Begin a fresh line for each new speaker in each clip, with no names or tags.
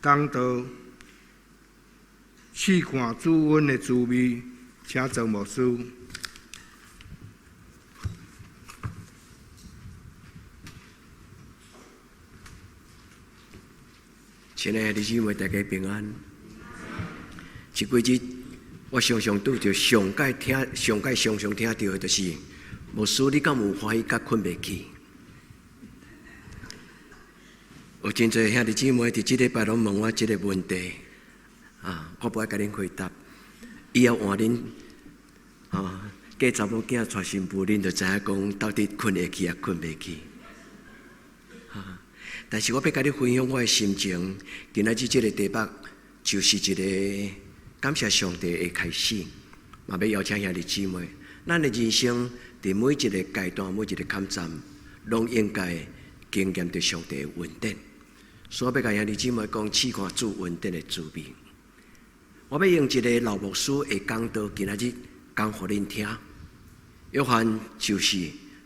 講道，試看主恩的滋味，請莊牧師。
親愛的弟兄姊妹，大家平安。這幾日我常常拄著上蓋聽、上蓋常常聽著的，就是牧師，你敢有歡喜甲睏袂去？有真濟兄弟姊妹佇這禮拜攏問我這個問題，啊，我無愛共恁回答。以後換恁，啊，嫁查某囝娶新婦，恁就知影講到底睏會去抑睏袂去。啊，但是我欲共你分享我的心情，今仔日這個題目就是一個感謝上帝的開始，嘛欲邀請兄弟姊妹，咱的人生佇每一個階段、每一個坎站，攏應該經驗著上帝的恩典。所以欲共兄弟姊妹講，試看主恩典的滋味。我欲用一個老牧師的講道，今仔日講予恁聽。約翰就是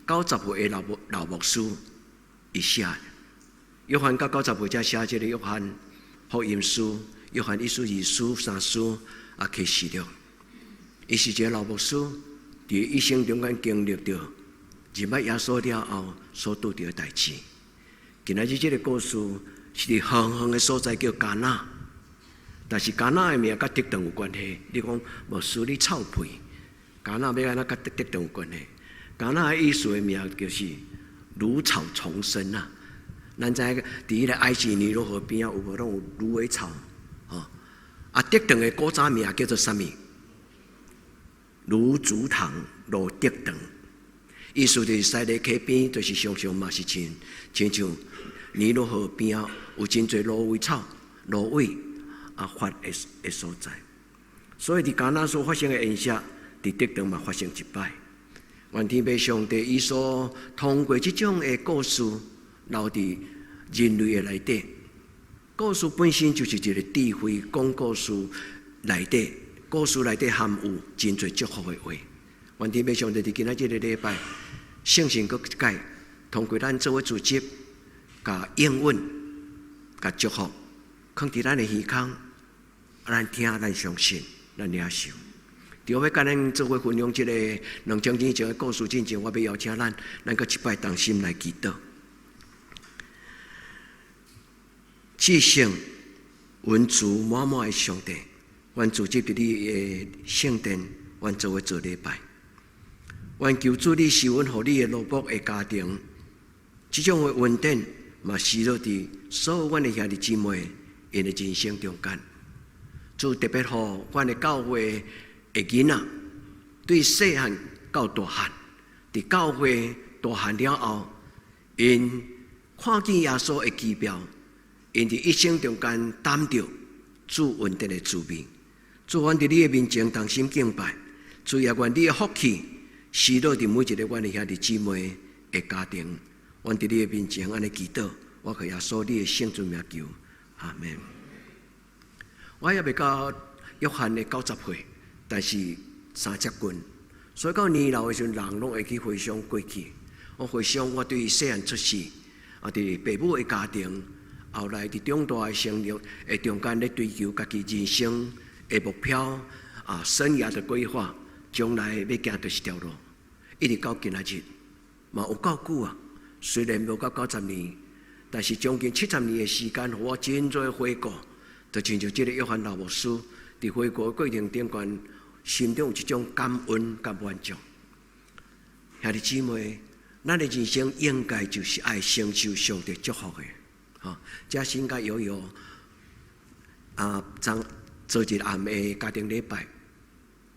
90歲的老牧師，伊寫的。約翰到九十歲才寫這個約翰福音書、約翰一書、二書、三書啊啟示錄。伊是一個老牧師，佇一生中間經歷著認捌耶穌了後所拄著的代誌。今仔日這個故事是佇遠遠的所在叫迦拿，但是迦拿的名佮竹藤有關係。你講牧師你臭屁，迦拿欲按怎佮竹藤有關係？迦拿的意思的名就是蘆草叢生啊。咱知影佇彼個埃及尼羅河邊仔有無攏有蘆葦草？吼啊，竹藤的古早名叫做啥物？蘆竹藤、蘆竹藤，意思就是西螺溪邊，就是常常嘛是親親像尼羅河邊仔有真濟蘆葦草、蘆葦啊發的所在。所以佇迦拿所發生的宴席，佇竹藤嘛發生一擺。願天父上帝伊所通過這種的故事留佇人類的內底。故事本身就是一個智慧，講故事內底，故事內底含有真濟祝福的話。願天父上帝佇今仔這個禮拜，聖神閣一擺，通過咱做伙組織，共應允，共祝福，囥佇咱的耳空，咱聽，咱相信，咱領受。佇我欲共咱做伙分享這個2000年前的故事進前，我欲邀請咱，咱閣一擺同心來祈禱。至聖恩慈滿滿的上帝，阮聚集佇你的聖殿，阮做伙做禮拜。願求主你賜恩予你的奴僕的家庭，這種的恩典嘛，施落佇所有阮的兄弟姊妹𪜶的人生中間。主特別予阮的教會的囡仔，對細漢到大漢，佇教會大漢了後，𪜶看見耶穌的奇妙，𪜶佇一生中間擔著主恩典的滋味。主，阮佇你的面前同心敬拜，主也願你的福氣施落佇每一个阮的兄弟姊妹的家庭。阮佇你的面前按呢祈禱，我靠耶穌你的聖尊名求，阿門。我猶未到約翰的90歲，但是三接近，所以到年老的時陣，人攏會去回想過去。我回想我對細漢出世，啊，佇爸母的家庭，後來佇長大的生活的中間咧追求家己人生的目標，啊，生涯的規劃，將來欲行佗一條路，一直到今仔日，嘛有夠久啊。雖然無到90年，但是將近70年的時間，予我真濟回顧。就親像這個約翰老牧師佇回顧的過程中間，心中有一種感恩佮滿足。兄弟姊妹，咱的人生應該就是愛承受上帝祝福的。吼，這新甲悠悠啊，昨昨日暗的家庭禮拜，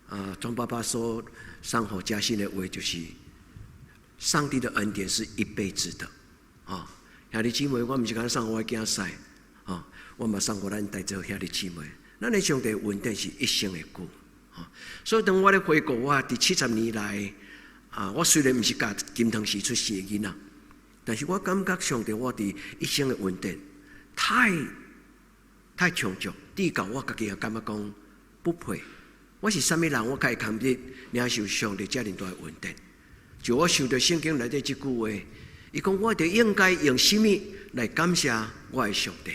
啊，莊爸爸所送予嘉信的話就是：上帝的恩典是一輩子的。吼，兄弟姊妹，我毋是干焦送予我的囝婿，吼，我嘛送予咱大做兄弟姊妹。咱的上帝恩典是一生的久，吼。所以當我咧回顧我佇70年來，啊，我雖然毋是共金湯匙出世的囡仔，但是我感覺上帝我佇一生的恩典太太充足，至到我家己也感覺講不配。我是啥物人？我才會堪得領受上帝遮爾大的恩典。就我想著聖經內底這句話，伊講我著應該用啥物來感謝我的上帝？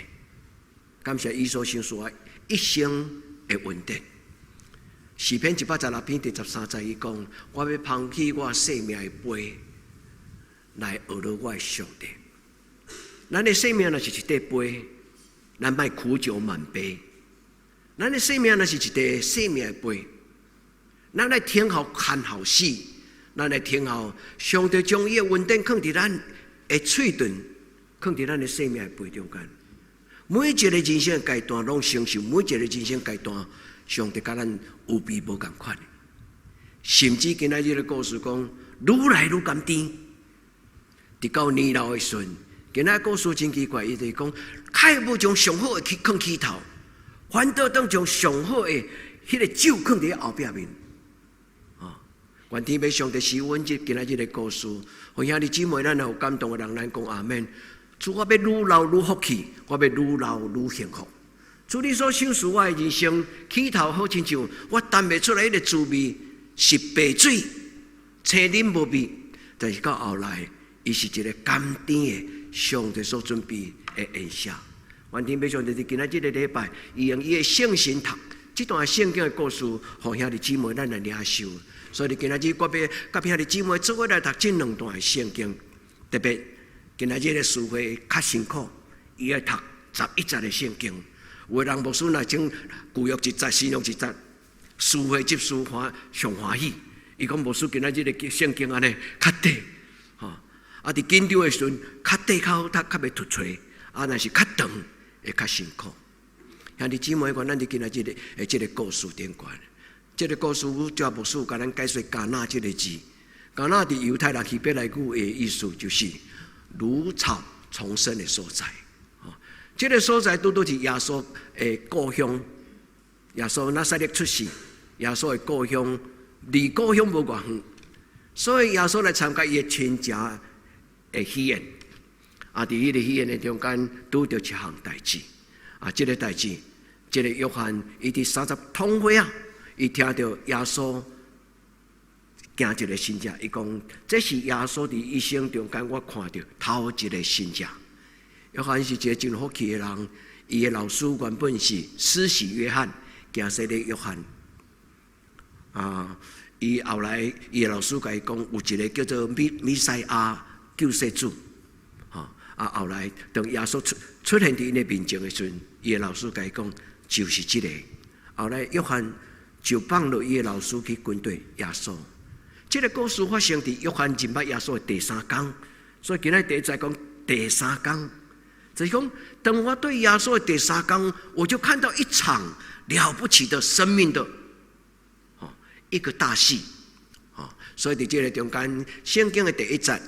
感謝伊所賞賜我一生的恩典。詩篇116篇第13節，伊講：我欲捧起我生命的杯來學樂我的上帝。咱的生命若是一塊杯，咱莫苦酒滿杯。咱的生命若是一塊生命的杯，咱來聽候看候死，咱來聽候上帝將伊的恩典囥佇咱的喙唇，囥佇咱的生命的杯中間。每一個人生階段攏承受，每一個人生階段，上帝佮咱有味無仝款的。甚至今仔日的故事講，愈來愈甘甜。直到年老的時陣，今仔故事真奇怪，伊就是講，較無將上好的去囥起頭，反倒當將上好的彼个酒囥佇後壁面。哦，願天父上帝賜阮這今仔日的故事，予兄弟姊妹咱若有感動的人，咱講阿們。主，我欲愈老愈福氣，我欲愈老愈幸福。主，你所賞賜我的人生，起頭好親像我擔袂出來彼个滋味是白水，青啉無味，但是到後來，伊是一个甘甜的上帝所準備的宴席。願天父上帝佇今仔這个禮拜，伊用伊的聖神讀這段聖經的故事，予兄弟姊妹咱來領受。所以今仔日我欲佮兄弟姊妹做伙來讀這兩段的聖經，特別今仔日的聚會較辛苦，伊愛讀11節的聖經。有的人牧師若將舊約一節，新約一節，聚會執事歡上歡喜。伊講牧師今仔日的聖經按呢較短，吼啊！佇緊張的時陣較短較好讀，較袂突槌。啊，若是較長會較辛苦。兄弟姊妹，願咱佇今仔日的這个故事頂懸，這个故事拄牧師有共咱解說迦拿這个字。迦拿佇猶太人希伯來語的意思就是如草叢生的所在。這个所在拄拄是耶穌的故鄉。耶穌拿撒勒出世，耶穌的故鄉離故鄉無偌遠，所以耶穌來參加伊的親情的喜宴。啊，佇彼个喜宴的中間拄著一項代誌。啊，這个代誌，這个約翰伊佇30通歲仔，伊聽著耶穌行一个神跡，伊講這是耶穌佇一生中間我看著頭一个神跡。約翰是一个真福氣的人，伊的老師原本是施洗約翰，行洗禮約翰。啊，伊後來伊的老師共伊講，有一个叫做彌賽亞救世主。吼啊，後來當耶穌出現佇𪜶的面前的時陣，伊的老師共伊講，就是這个。後來約翰就放予伊的老師去跟隨耶穌。這个故事發生佇約翰認捌耶穌的第三工，所以今仔第一節講第三工。就是講，當我對耶穌的第三工，我就看到一場了不起的生命的，哦，一個大戲，哦，所以佇這个中間，聖經的第一節，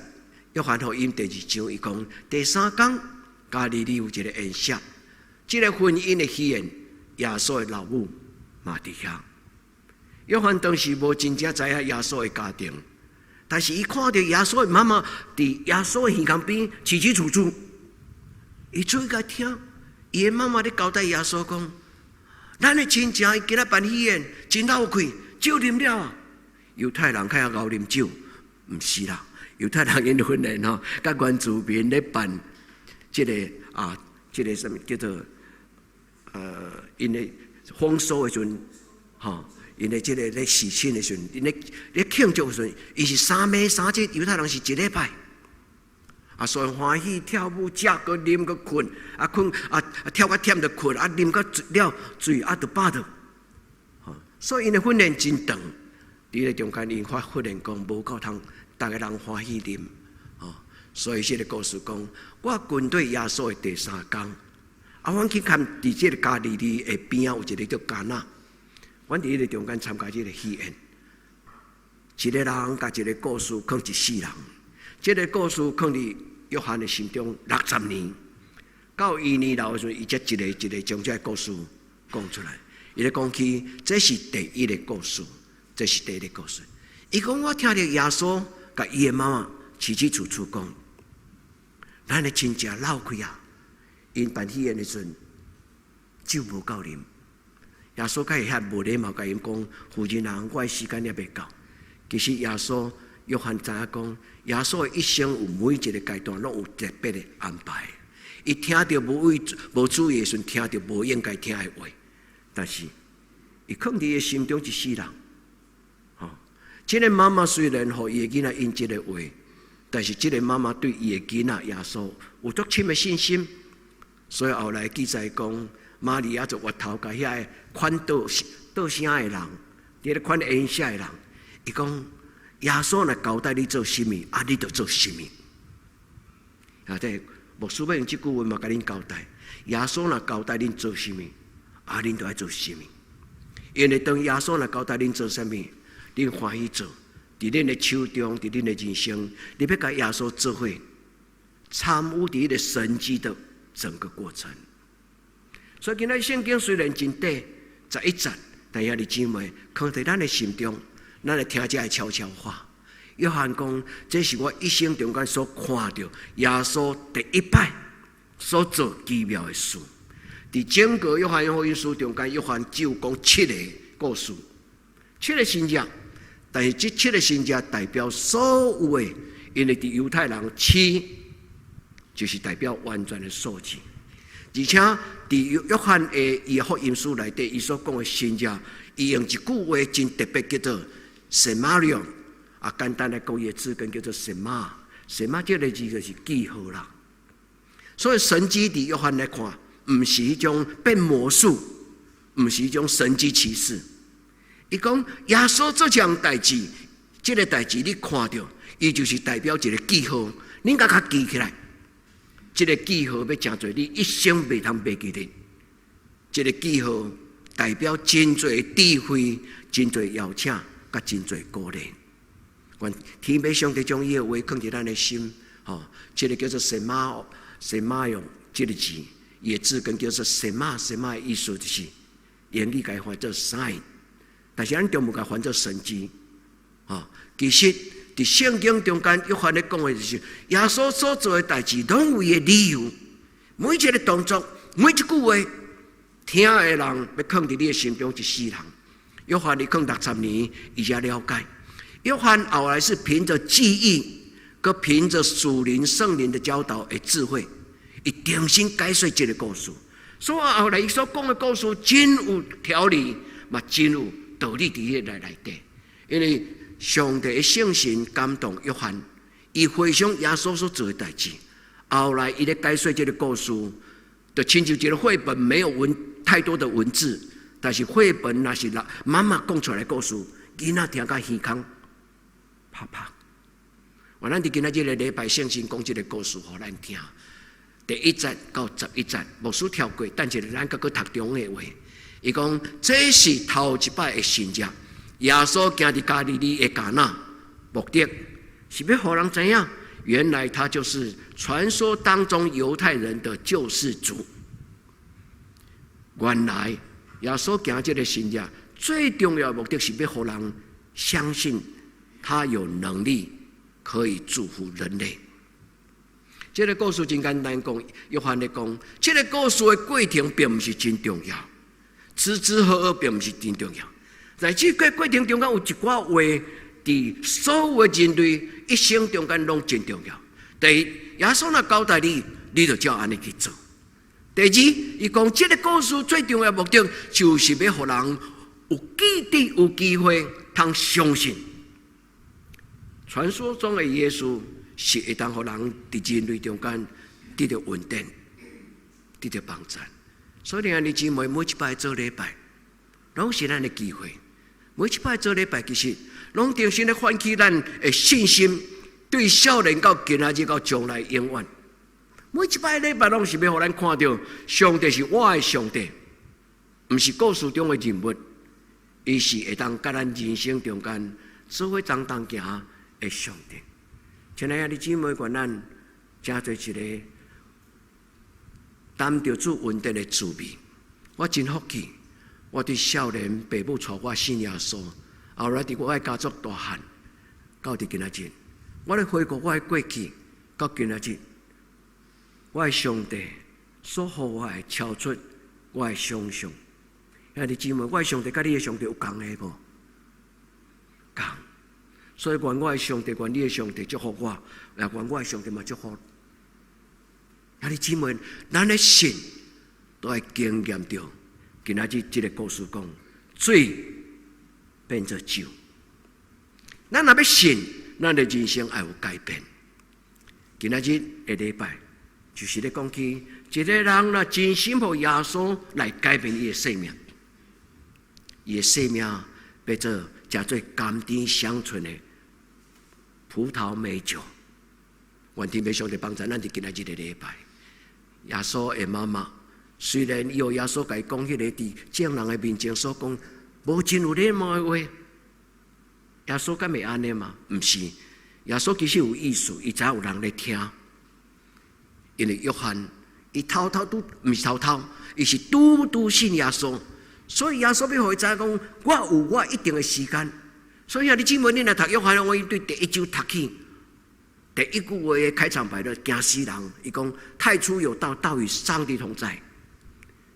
約翰福音第二章，伊講第三工，加利利有一个宴席，這个婚姻的喜宴，耶穌的老母嘛佇遐。約翰當時無真正知影耶穌的家庭，但是伊看著耶穌的媽媽佇耶穌的耳孔邊起起楚楚。伊注意共聽，伊的媽媽咧交代耶穌講：咱的親情伊今仔辦喜宴，真落氣，酒啉了啊！猶太人較會𠢕啉酒，毋是啦。猶太人𪜶訓練吼，佮原住民咧辦這个啊，這个啥物叫做𪜶的豐收的時陣，吼，𪜶的這个咧喜慶的時陣，𪜶咧咧慶祝的時陣，伊是3暝3日，猶太人是一禮拜。啊，所以歡喜跳舞、食閣啉閣睏，啊睏啊啊跳較忝就睏，啊啉較了醉啊就飽著。所以𪜶的訓練真長，佇咧中間𪜶發現講無夠通，逐个人歡喜啉，哦，所以這个故事講，我跟隨耶穌的第三工，啊，阮去看佇這个加利利的邊仔有一个叫迦拿，阮佇彼个中間參加這个喜宴，一个人共一个故事囥一世人。這个故事囥佇約翰的心中60年，到伊年老的時陣，伊才一个一个將這个故事講出來。伊咧講起，這是第一个故事，這是第一个故事。伊講我聽著耶穌共伊的媽媽起起楚楚講，咱的親戚落氣啊，𪜶辦喜宴的時陣酒無夠啉。耶穌較會遐無禮貌，共𪜶講，婦人啊，我的時間猶未到。其實耶穌約翰知影講，耶穌的一生有每一个階段攏有特別的安排。伊聽著無為無注意的時陣，聽著無應該聽的話，但是伊囥佇伊心中一世人。吼，這个媽媽雖然予伊的囡仔應這个話，但是這个媽媽對伊的囡仔耶穌有足深的信心，所以後來記載講，瑪利亞就越頭共遐個款倒倒聲的人，佇咧款宴席的人，伊講耶穌若交代你做啥物，啊，你就做啥物。啊，這牧師欲用這句話嘛，共恁交代，耶穌若交代恁做啥物，啊，恁就愛做啥物。因為當耶穌若交代恁做啥物，恁歡喜做，佇恁的手中，佇恁的人生，你欲共耶穌做伙，參與佇彼个神蹟的整個過程。所以今仔聖經雖然真短，11節，但兄弟姊妹，囥佇咱的心中，咱來聽這个悄悄話。約翰講，這是我一生中間所看著耶穌第一擺所做奇妙的事。佇整個約翰福音書中間，約翰只有講七个故事，七个神蹟。但是這七个神蹟代表所有的，因為佇猶太人七就是代表完全的數字。而且佇約翰的伊的福音書內底，伊所講的神蹟，伊用一句話真特別，叫做 “semarion”。啊，簡單來講，伊的字根叫做 “sema”。“sema” 這个字就是記號啦。所以神蹟佇約翰來看，毋是彼種變魔術，毋是彼種神蹟奇事。伊講耶穌做這項代誌，這个代誌你看著，伊就是代表一个記號，恁共較記起來。這个記號欲誠濟，你一生袂通袂記得。這个記號代表真濟智慧、真濟邀請、佮真濟鼓勵。願天父上帝將伊的話囥佇咱的心，吼，這个叫做 sema，semarion 這个字，伊的字根叫做 sema，sema 的意思就是英語共翻做 sign，但是咱中文共翻做神蹟，吼，其實佇聖經中間，約翰咧講的就是耶穌所做的代誌，攏有伊的理由。每一个動作，每一句話，聽的人欲囥佇你的心中一世人。約翰伊囥60年，伊才了解。約翰後來是憑著記憶，閣憑著屬靈聖靈的教導的智慧，伊重新解說這个故事。所以後來伊所講的故事真有條理，嘛真有道理佇彼個內底。因為上帝的聖神感動約翰，伊回想耶穌所做的代誌。後來伊咧解說這个故事，就親像一个繪本，沒有文太多的文字，但是繪本若是媽媽講出來的故事，囡仔聽甲耳孔啪啪。我咱佇今仔這个禮拜聖神講這个故事予咱聽，第一節到11節，牧師跳過，等一下咱閣閣讀中的話。伊講這是頭一擺的神蹟，耶穌行佇加利利的迦拿，目的是欲予人知影，原來他就是傳說當中猶太人的救世主。原來耶穌行這个神蹟，最重要的目的是欲予人相信他有能力可以祝福人類。這个故事真簡單講，約翰咧講，這个故事的過程並毋是真重要，吃吃喝喝並毋是真重要。在這个過程中間有一寡話，佇所有的人類一生中間攏真重要。第一，耶穌若交代你，你就照按呢去做。第二，伊講這个故事最重要的目的，就是欲予人有記得、有機會通相信。傳說中的耶穌是會當予人佇人類中間得著恩典、得著幫助。所以，兄弟姊妹每一擺做禮拜，攏是咱的機會。每一擺做禮拜，其實攏重新咧喚起咱的信心，對少年到今仔日到將來永遠。每一擺禮拜攏是欲予咱看著，上帝是我的上帝，毋是故事中的人物，伊是會當佮咱人生中間做伙同同行的上帝。親愛的姊妹，願咱成做一个擔著主恩典的滋味。我真福氣，我佇少年爸母帶我信耶穌，後來佇我的家族大漢，到佇今仔日，我咧回顧我的過去，到今仔日，我的上帝所予我的超出我的想象。兄弟姊妹，我的上帝佮你的上帝有仝的無？仝。所以願我的上帝，願你的上帝祝福我，也願我的上帝嘛祝福。兄弟姊妹，咱的信都愛經驗著。今仔日這个故事講，水變做酒。咱若欲信，咱的人生愛有改變。今仔日的禮拜，就是咧講起一個人若真心予耶穌來改變伊的生命，伊的生命變做誠做甘甜香醇的葡萄美酒。願天父上帝幫助咱佇今仔日的禮拜，耶穌的媽媽雖然伊予耶穌共伊講彼个佇眾人的面前所講無真有禮貌的話，耶穌敢會按呢嗎？毋是，耶穌其實有意思，伊知影有人咧聽。因為約翰，伊偷偷拄，毋是偷偷，伊是拄拄信耶穌，所以耶穌欲予伊知影講，我有我一定的時間。所以兄弟姊妹，恁若讀約翰福音對第一章讀起，第一句話的開場白就驚死人。伊講太初有道，道與上帝同在。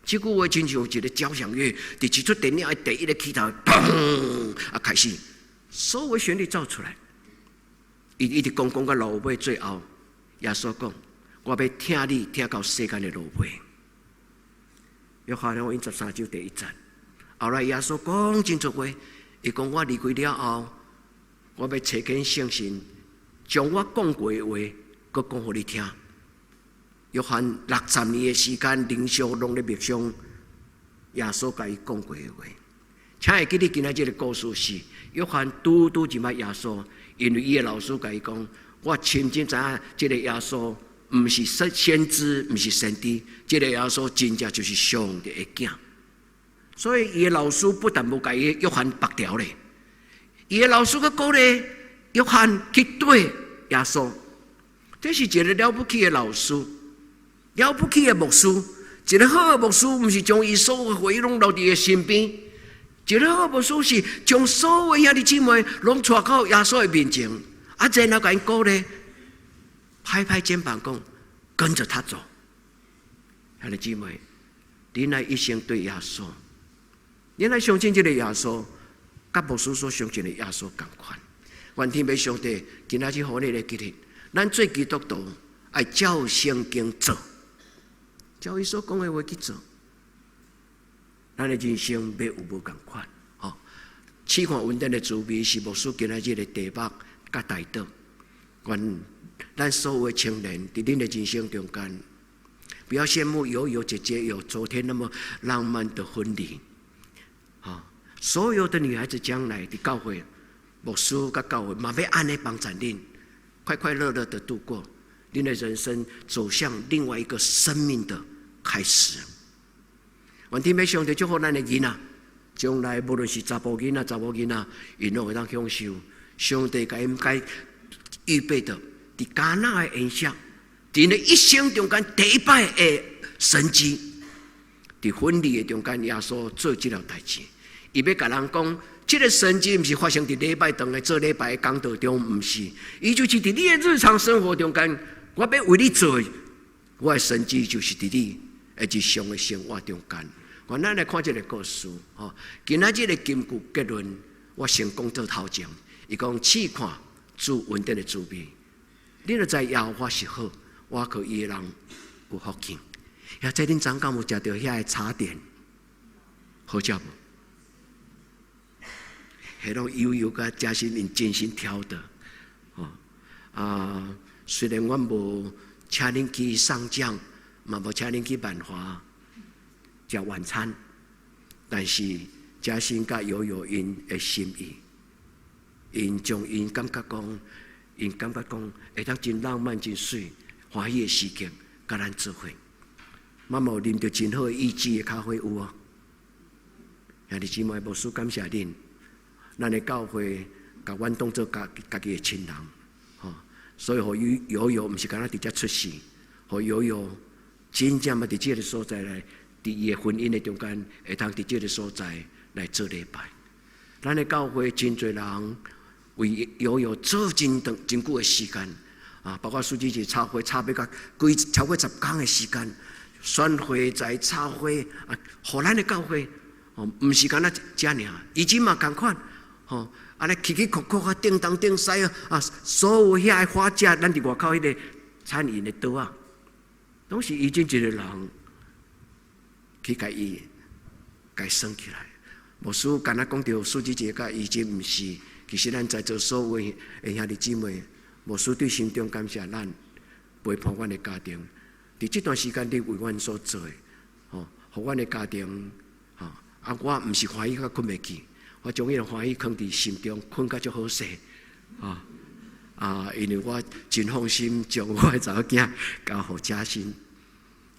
這句話親像一个交響樂，佇一齣電影的第一个起頭，砰啊開始，所有旋律奏出來。伊一直講講到落尾最後，耶穌講：我欲疼你，疼到世間的落尾。約翰福音13章第一節。後來耶穌講真濟話，伊講我離開了後，我欲差遣聖神，將我講過的話，閣講予你聽。約翰60年的時間，靈修攏咧默想耶穌共伊講過的話。請會記得今仔這个故事是約翰拄拄認捌耶穌，因為伊的老師共伊講：我深深知影這个耶穌毋是先知，毋是先知，這个耶穌真正就是上帝的囝。所以伊的老師不但無共伊約翰縛牢咧，伊的老師閣鼓勵約翰去綴耶穌。這是一个了不起的老師，了不起的牧師。一個好的牧師，毋是將伊所有的回憶攏留佇伊身邊。一個好的牧師是將所有兄弟姊妹攏帶到耶穌的面前，啊，然後共𪜶鼓勵，拍拍肩膀講，跟着他走。兄弟姊妹，恁愛一生綴耶穌，恁愛相信這个耶穌，佮牧師所相信的耶穌仝款。願天父上帝今仔日予你來記得，咱做基督徒愛照聖經做，照伊所講的話去做，咱的人生欲有無仝款。吼，試看恩典的滋味是牧師今仔日的題目佮代禱。願咱所有的青年佇恁的人生中間，不要羨慕悠悠姐姐有昨天那麼浪漫的婚禮。啊，所有的女孩子將來佇教會，牧師佮教會嘛欲按呢幫助恁，快快樂樂的度過恁的人生，走向另外一個生命的開始。願天父上帝祝福咱的囡仔，將來無論是查埔囡仔、查某囡仔，𪜶攏會當享受上帝共𪜶該預備的，佇迦拿的宴席，佇𪜶的一生中間第一擺的神蹟，佇婚禮的中間，耶穌做這個代誌，伊欲共人講，這个神蹟毋是發生佇禮拜堂的做禮拜的講道中，毋是，伊就是佇你的日常生活中間，我欲為你做，我的神蹟就是佇你的日常的生活中間。我咱來看這个故事，吼，今仔日的金句結論，我先講做頭前。伊講試看主恩典的滋味，你若知耶和華是好，倚靠伊的人有福氣。也這恁昨昏有食著遐个茶點，好食無？彼攏悠悠佮嘉欣𪜶精心挑的，吼啊！雖然阮無請恁去上將，嘛無請恁去萬華食晚餐，但是嘉欣佮悠悠𪜶的心意，𪜶將𪜶感覺講，𪜶感覺講會當真浪漫、真媠、歡喜的時刻，佮咱做伙。嘛有啉著真好的意志的咖啡有無？兄弟姊妹，牧師感謝恁，咱的教會共阮當做家家己的親人，吼，所以予悠悠毋是干焦佇遮出世，予悠悠真正嘛佇這个所在來，佇伊的婚姻的中間，會當佇這个所在來做禮拜。咱的教會真濟人為悠悠做真長真久的時間，啊，包括蘇姊姐插花插欲到幾超過10工的時間，選花材插花啊，予咱的教會，吼，毋是干焦遮爾，伊這嘛仝款，吼，按呢起起曲曲啊，叮當叮西啊，啊，所有遐个花架，咱佇外口彼个餐飲的桌仔，攏是伊真一个人去共伊共算起來。牧師敢若講著蘇姊姐佮伊真毋是，其實咱在座所有的兄弟姊妹，牧師對心中感謝咱陪伴阮的家庭，佇這段時間你為阮所做的，吼，予阮的家庭，吼，啊，我毋是歡喜甲睏袂去，我將彼个歡喜囥佇心中，睏甲足好勢，啊啊，因為我真放心將我的查某囝交予嘉欣，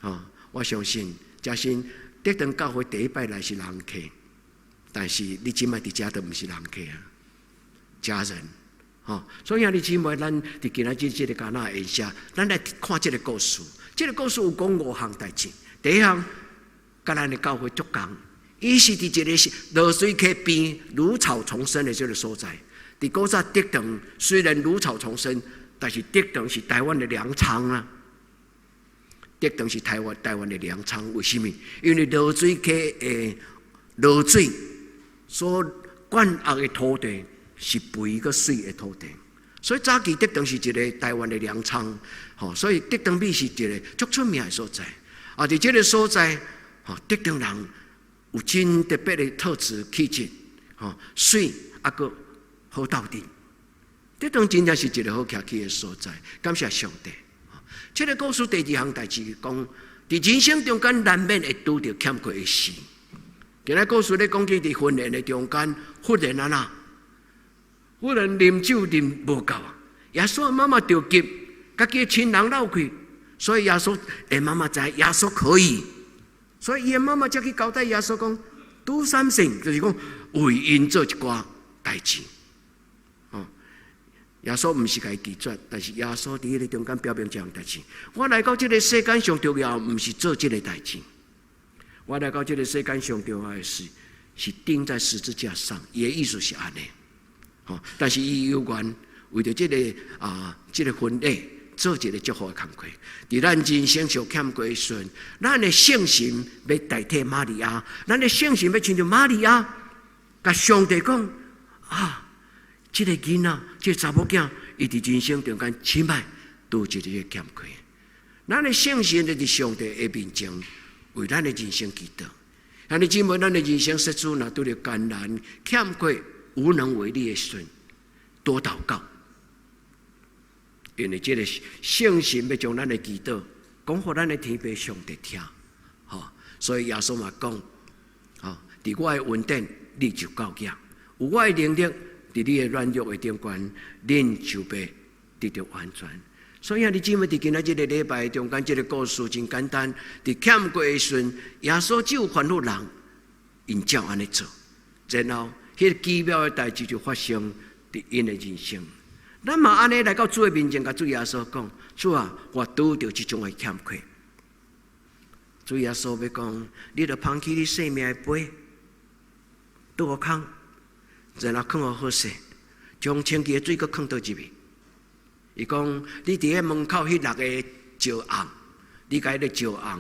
吼，我相信嘉欣得當教會第一擺來是人客，但是你這擺佇遮都毋是人客啊，家人，吼，所以兄弟姊妹，咱佇今仔日這個迦拿宴席，咱來看這個故事。這個故事有講五項代誌。第一項，佮咱的教會足仝，伊是佇一個是濁水溪邊蘆草叢生的這個所在。佇古早竹塘雖然蘆草叢生，但是竹塘是台灣的糧倉啊。竹塘是台灣的糧倉，為什麼？因為濁水溪的濁水所灌壓的土地是肥閣媠的土地，所以早期竹塘是一個台灣的糧倉，吼，所以竹塘米是一個足出名的所在。啊，佇這個所在，吼，竹塘人有真特別的特質氣質，吼，媠啊閣好鬥陣。竹塘真正是一個好徛起的所在，感謝上帝。這個故事第二項代誌講，佇人生中間難免會拄著欠缺的事。今仔故事咧講起佇婚宴的中間，忽然按怎？忽然啉酒啉無夠啊！耶穌媽媽著急，家己的親人落去，所以耶穌的媽媽知耶穌可以，所以伊的媽媽才去交代耶穌講，do something，就是講為𪜶做一寡代誌。哦，耶穌毋是共伊拒絕，但是耶穌佇彼个中間表明這項代誌。我來到這個世間上重要，毋是做這個代誌。我來到這個世間上重要的是，是釘在十字架上。伊的意思是按呢。吼，但是伊猶原為著這個婚禮做一個祝福的工課。佇咱人生受欠缺的時陣，咱的信心欲代替瑪利亞，咱的信心欲親像瑪利亞，共上帝講啊，這個囡仔，這個查某囝，伊佇人生中間起碼拄一個欠缺。咱的信心就佇上帝的面前，為咱的人生祈禱。兄弟姊妹，咱的人生設施若拄著艱難、欠缺、無能為力的時陣，多禱告。因為這個信心欲將咱的祈禱講予咱的天父上帝聽，吼。所以耶穌嘛講，吼，佇我的恩典，你就夠額；有我的能力，佇你的軟弱的頂懸，恁就欲得著完全。所以兄弟姊妹，佇今仔這個禮拜中間，這個故事真簡單。佇欠缺的時陣，耶穌只有吩咐人，𪜶照按呢做，然後彼個奇妙的代誌就發生佇𪜶的人生。咱嘛按呢來到主的面前，共主耶穌講：主啊，我拄著這種的欠缺。主耶穌欲講，你著捧起你性命的杯，倒予空，然後囥予好勢，將清氣的水閣囥倒入去。伊講，你佇彼門口彼六個石甕，你共彼个石甕，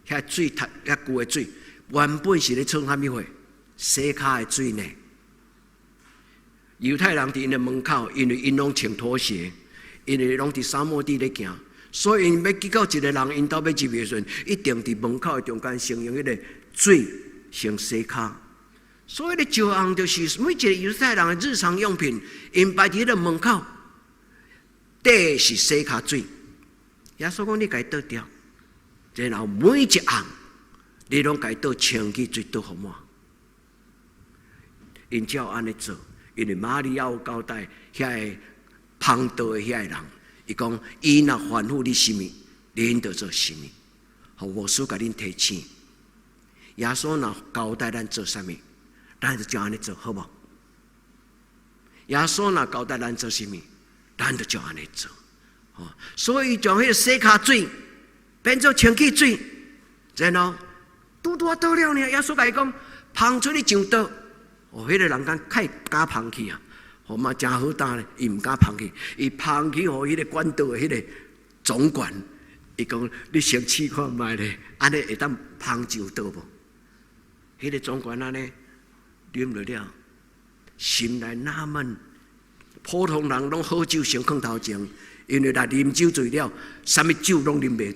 遐水遐舊的水，原本是咧創啥物貨？洗跤的水呢？猶太人佇𪜶的門口，因為𪜶攏穿拖鞋，因為攏佇沙漠地咧行，所以𪜶欲去到一個人𪜶兜欲入去的時陣，一定佇門口的中間先用彼个水先洗跤。所以彼個石甕就是每一個猶太人的日常用品，𪜶擺佇彼个門口，底是洗跤水。耶穌講你共伊倒掉，然後每一甕你攏共伊倒清氣水倒予滿。𪜶照按呢做。因為瑪利亞有交代遐个捧倒的遐個人，伊講伊若吩咐你啥物，恁就做啥物。予牧師共恁提醒，耶穌若交代咱做啥物，咱就照按呢做，好無？耶穌若交代咱做啥物，咱就照按呢做。所以將彼个洗跤水變做清氣水，然後拄拄仔倒了呢。耶穌共伊講，捧出去上桌。哦，彼個人敢較敢捧去啊！吼嘛誠好膽咧，伊毋敢捧去，伊捧去予彼个管桌的彼个總管，伊講你先試看覓咧，按呢會當捧上桌無？彼個總管按呢啉落了，心內納悶。普通人攏好酒先囥頭前，因為若啉酒醉了，啥物酒攏啉袂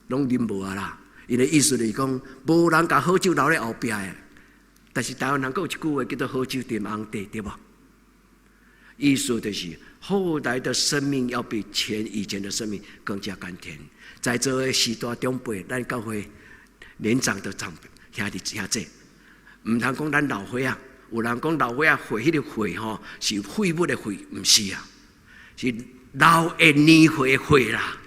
攏啉無啊啦。𪜶的意思就是講，無人共好酒留咧後壁的。但是台灣人閣有一句話叫做“好酒沉甕底”，對無？意思就是後來的生命要比以前的生命更加甘甜。在座的序大長輩，咱教會年長的長輩兄弟兄姊，毋通講咱老歲仔，有人講老歲仔歲彼个歲吼是廢物的廢，毋是啊，是老的年歲的歲啦。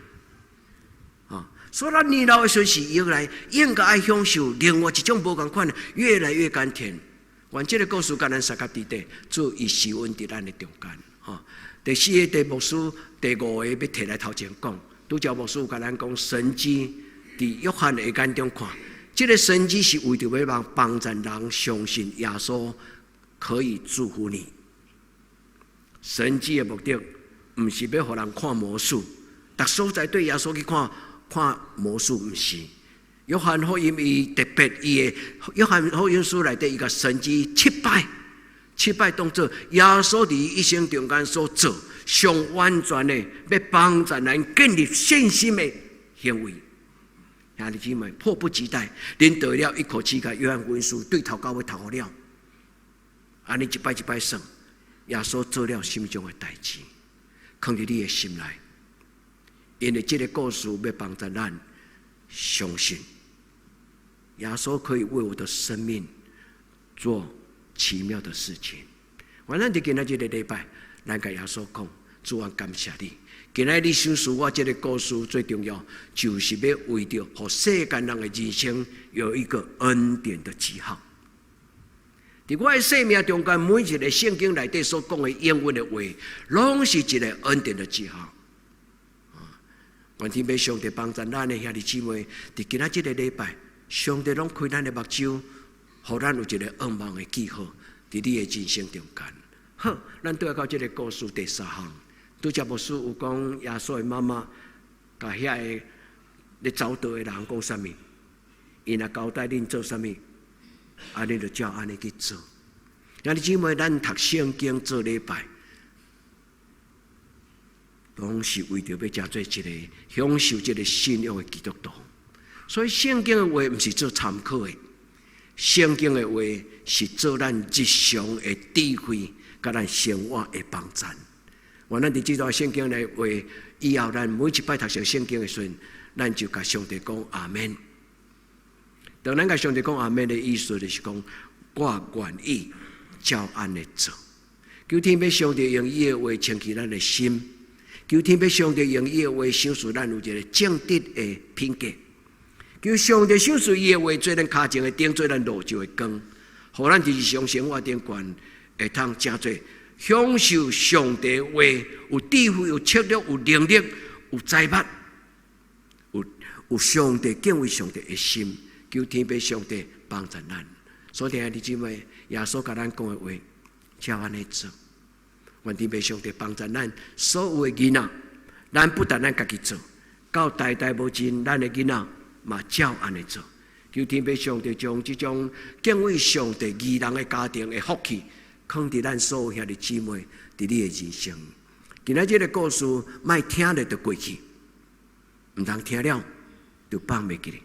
所以咱年老的時陣是應來應該愛享受另外一種無仝款，越來越甘甜。願這個故事共咱相佮佇底，主伊施恩佇咱的中間。吼，第四个第牧師，第五个欲提來頭前講，拄才牧師有共咱講神蹟，佇約翰的眼中看，這个神蹟是為著欲幫助人相信耶穌可以祝福你。神蹟的目的，毋是欲予人看魔術，逐所在對耶穌去看。看魔術毋是，約翰福音伊特別伊的約翰福音書內底伊共神蹟七擺，七擺當做耶穌佇一生中間所做上完全的，欲幫助咱建立信心的行為。兄弟姊妹，迫不及待，恁得了一口氣，共約翰福音書對頭到尾讀予了，按呢一擺一擺算，耶穌做了啥物種的代誌，囥佇你的心內。因為這个故事欲幫助咱相信，耶穌可以為我的生命做奇妙的事情。願咱佇今仔這个禮拜，咱共耶穌講，主啊，感謝你。今仔你賞賜我這个故事最重要，就是欲為著予世間人的人生有一個恩典的記號。佇我的生命中間，每一个聖經內底所講的應允的話，攏是一个恩典的記號。願天父上帝幫助咱的兄弟姊妹，佇今仔這个禮拜，上帝攏開咱的目睭，予咱有一个願望的記號，佇你的人生中間。好，咱轉到這个故事第三項，拄才牧師有講耶穌的媽媽，共遐个咧走道的人講啥物？𪜶若交代恁做啥物，啊，恁就照按呢去做。兄弟姊妹，咱讀聖經做禮拜，攏是為著欲成做一个享受這个信仰的基督徒。所以聖經的話毋是做參考的，聖經的話是做咱日常的智慧，佮咱生活的幫助。願咱佇這段聖經的話，以後咱每一擺讀聖經的時陣，咱就共上帝講阿們。當咱共上帝講阿們的意思，就是講我願意照按呢做。求天父上帝用伊的話清氣咱的心。求天父上帝用伊的話賞賜咱有一个正直的品格。求上帝賞賜伊的話做咱跤前的燈，做咱路上的光，予咱佇日常生活頂懸會通成做享受上帝話，有智慧、有策略、有能力、有才捌，有上帝敬畏上帝的心。求天父上帝幫助咱。所以兄弟姊妹，耶穌共咱講的話，照按呢做。願天父上帝幫助咱所有的囡仔，咱不但咱家己做，到代代無盡，咱的囡仔嘛照按呢做。求天父上帝將這種敬畏上帝義人的家庭的福氣，囥佇咱所有兄弟姊妹佇你的人生。今仔這个故事，莫聽了就過去，毋通聽了就放袂記咧。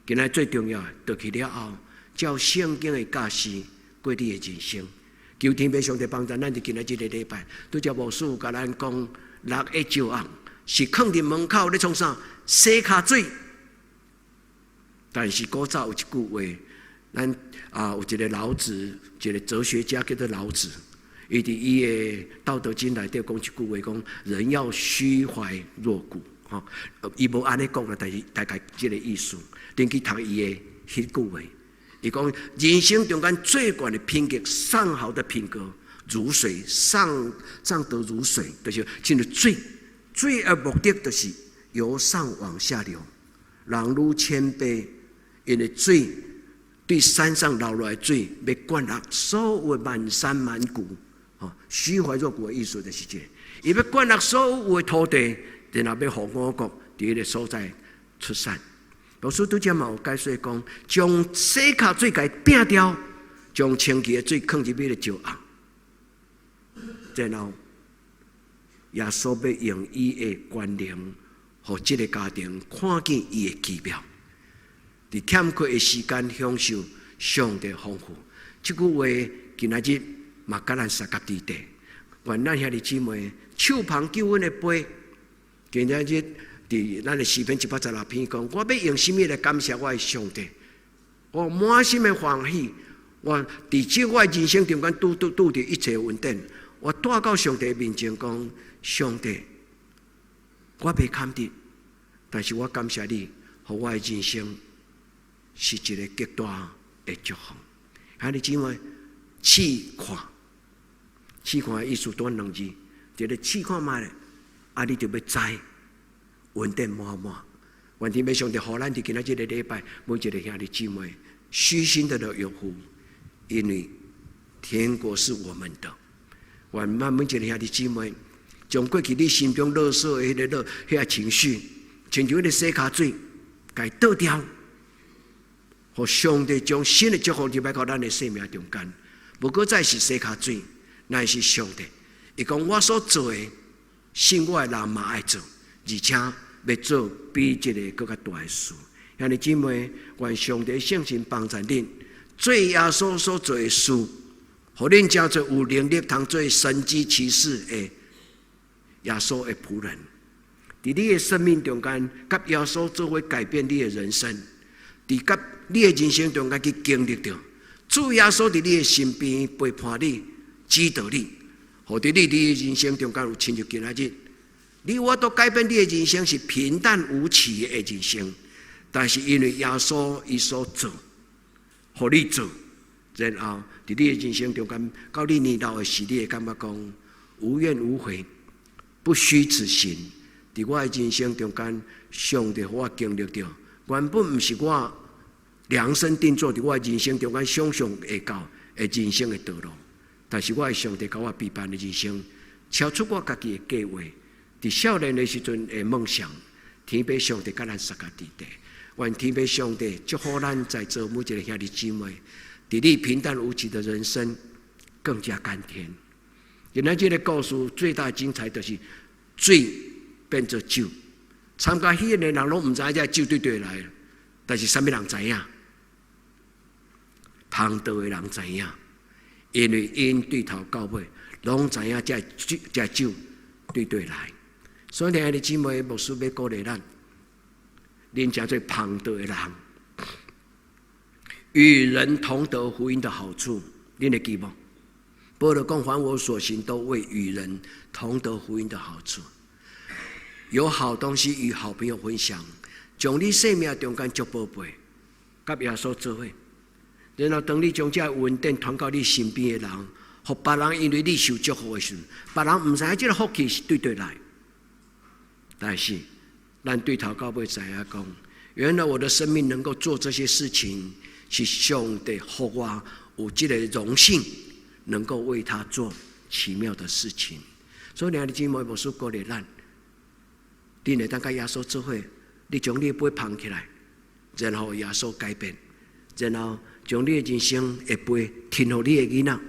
今仔最重要，倒去了後，照聖經的教示過你的人生。求天父上帝幫助咱，佇今仔這个禮拜，拄才牧師共咱講六个石甕是囥佇門口咧創啥？洗跤水。但是古早有一句話，咱啊有一个老子，一个哲學家叫做老子，伊佇伊的《道德經》內底講一句話，講人要虛懷若谷。吼，伊無按呢講啦，但是大概這个意思。恁去讀伊的彼句話。伊講人生中間最懸的品格，上好的品格，如水上上德如水，就是親像水，水的目的就是由上往下流。人愈謙卑，因為水對山上流落來的水，欲灌落所有滿山滿谷，吼，虛懷若谷的意思就是這个，伊欲灌落所有的土地，然後欲予五穀佇彼个所在出產。老師拄才嘛有解說講，將洗跤水共摒掉，將清氣的水囥入彼个石甕，然後耶穌欲用伊的權能，予這个家庭看見伊的奇妙，佇欠缺的時間享受上帝豐富。這句話今仔日嘛佮咱相佮佇底。願咱兄弟姊妹手捧救恩的杯，今仔日佇咱的詩篇116篇講，我欲用啥物來感謝我的上帝？我滿心的歡喜，我佇這我的人生中間拄拄拄著一切恩典，我帶到上帝面前講：上帝，我袂堪得，但是我感謝你，予我的人生是一个極大的祝福。兄弟姊妹，試看，試看的意思短兩字，一个試看覓咧，啊，你就欲知恩典滿滿。願天父上帝予咱佇今仔這个禮拜，每一个兄弟姊妹虛心的來有福，因為天國是我們的。願咱每一個兄弟姊妹，將過去你心中勒索的彼个勒彼个情緒，親像彼个洗跤水，共伊倒掉，予上帝將新的祝福入來到咱的生命中間。無閣再是洗跤水，乃是上帝。伊講我所做的，信我的人嘛愛做，而且欲做比這个閣較大的事。兄弟姊妹，願上帝聖神幫助恁，做耶穌所做的事，予恁成做有能力通做神蹟奇事的耶穌的僕人。佇你的生命中間，佮耶穌做伙改變你的人生，佇佮你的人生中間去經歷著，主耶穌佇你的身邊陪伴你、指導你，予佇你的人生中間有親像今仔日，你我都改變你的人生是平淡無奇的人生，但是因為耶穌伊所做，予你做，然後佇你的人生中間，到你年老的時，你會感覺講無怨無悔，不虛此行。佇我的人生中間，上帝予我經歷著，原本毋是我量身定做佇我的人生中間想象會到的人生的道路，但是我的上帝共我預辦的人生，超出我家己的計劃。佇少年的時陣的夢想，天父上帝佮咱相佮佇底，願天父上帝祝福咱在座每一个兄弟姊妹，佇你平淡無奇的人生更加甘甜。今仔這个故事最大精彩就是水變做酒，參加喜宴的人攏毋知影這酒佗佗來，但是啥物人知影？捧桌的人知影，因為𪜶對頭到尾攏知影這酒這酒佗佗來。所以，兄弟姊妹，牧師欲鼓勵咱，恁成做捧桌的人，與人同得福音的好處，恁會記無？保羅講：凡我所行，都為與人同得福音的好處。有好東西與好朋友分享，將你生命中間足寶貝，佮耶穌做伙。然後當你將這恩典傳到你身邊的人，予別人因為你受祝福的時陣，別人毋知影這个福氣是佗佗來。但是，咱對頭到尾知影講，原來我的生命能夠做這些事情，是上帝予我有這个榮幸，能夠為他做奇妙的事情。所以，兄弟姊妹，牧師鼓勵咱，你會當佮耶穌做伙，你將你的杯捧起來，然後耶穌改變，然後將你的人生的杯呈予你的囡仔，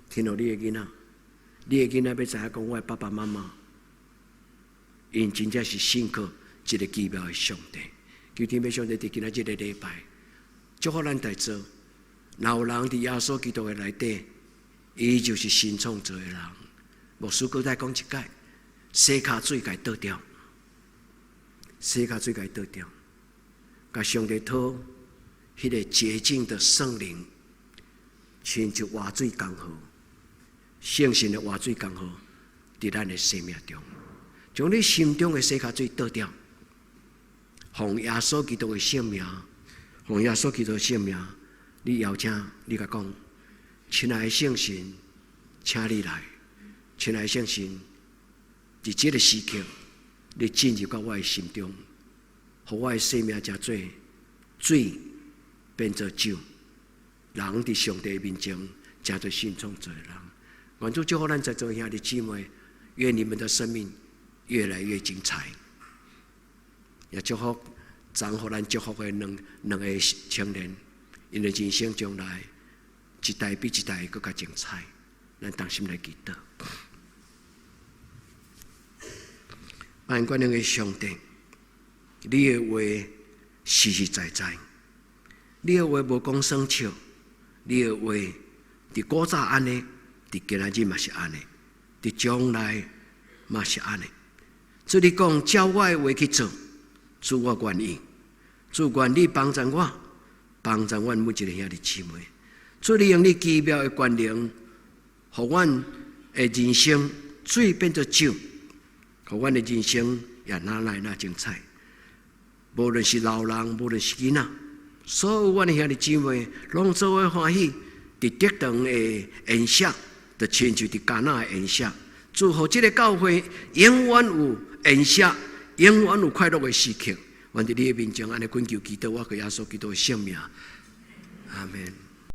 呈予你的囡仔，你的囡仔欲知影講，我的爸爸媽媽，𪜶真正是信靠這个奇妙的上帝。求天父上帝佇今仔這个禮拜，祝福咱在座，若有人佇耶穌基督的內底，伊就是新創造的人。牧師閣再講一擺，洗跤水共伊倒掉，洗跤水共伊倒掉，共上帝討彼个潔淨的聖靈，親像活水江河，聖神的活水江河，佇咱的生命中，將你心中的洗跤水倒掉，奉耶穌基督的聖名，奉耶穌基督的聖名，你邀請你共講，親愛的聖神，請你來，親愛的聖神，佇這个時刻，你進入到我的心中，予我的生命成做水變做酒，人佇上帝面前成做新創造的人。願主祝福咱在座兄弟姊妹，願你們的生命越來越精彩。也祝福昨予咱祝福的兩兩个青年，𪜶的人生將來一代比一代閣較精彩。咱同心來祈禱。萬軍的上帝，你的話實實在在，你的話無講耍笑，你的話佇古早按呢，佇今仔日嘛是按呢，佇將來嘛是按呢。主你講照我的話去做，主我願意，主願你幫助我，幫助阮每一个兄弟姊妹。主你用你奇妙的權能，予阮的人生水變做酒，予阮的人生也愈來愈精彩。無論是老人，無論是囡仔，所有阮的兄弟姊妹，攏做伙歡喜，佇得堂的宴席，就親像佇迦拿的宴席。祝福這个教會永遠有宴席，永遠有快樂的時刻。願佇你的面前按呢懇求祈禱，我閣耶穌基督的聖名，阿門。